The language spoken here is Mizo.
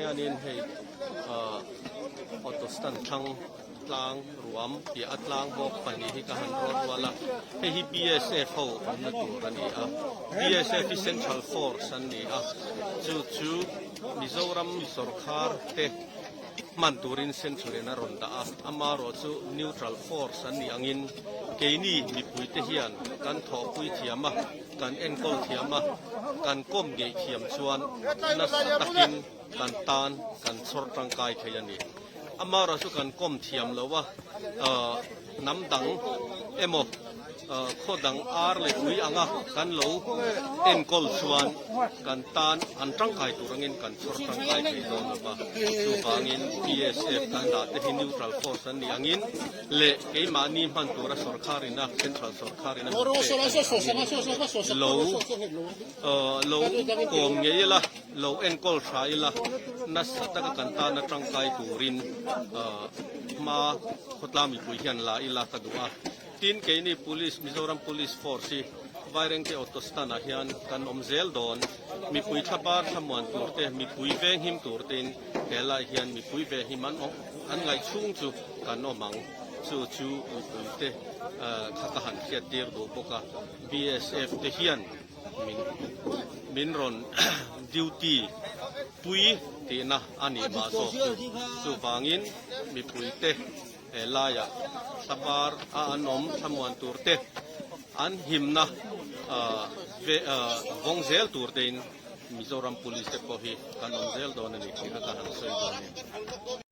Hianin hei ah auto stand thlang tlang ruam piah a tlang bawk pahnih hi ka han rawt rual a, hei hi BSF ho awmna tur a ni a, BSF hi central force an ni a, chu chu Mizoram sawrkhar te hman turin central in a rawn dah a, amaherawh chu neutral force an nih angin keini mipui te hian kan thawhpui thiam a, kan enkawl thiam a, kan kawm ngeih thiam chuan nasa takin kan tan kan chhawr tangkai thei a ni. Amaherawh chu kan kawm thiam lo a, hnam dang emaw khaw dang ar leh ui anga kan lo enkawl chuan kan tan an tangkai tur angin kan chhawr tangkai thei dawn lo va. Chuvangin BSF kan dah te hi neutral force an nih angin leh keimahni hman tura sawrkhar ina central sawrkhar ina min pek a nih angin lo lo kawm ngei ila. Lo enkawl tha ila, nasa taka kan tana tangkai turin hma khawtlang mipui hian la ila ka duh a. Tin, keini Police, Mizoram Police Force hi Vairengte Auto Stand ah hian kan awm zel dawn. Mipui thlabar thlamuan tur te, mipui venghim tur tein he lai hian mipui venghim an awm an ngaih chhung chu kan awm ang. Chu chu mipuite kha ka han hriattir duh bawk a. BSF te hian. Min min rawn duty pui tihna a nih mah zawk chu. Chuvangin mipuite he laiah thlabar a an awm thlamuan tur te, an himna ve vawng zel tur tein Mizoram Police te pawh hi kan awm zel dawn a ni tih kha ka han sawi dawn a ni.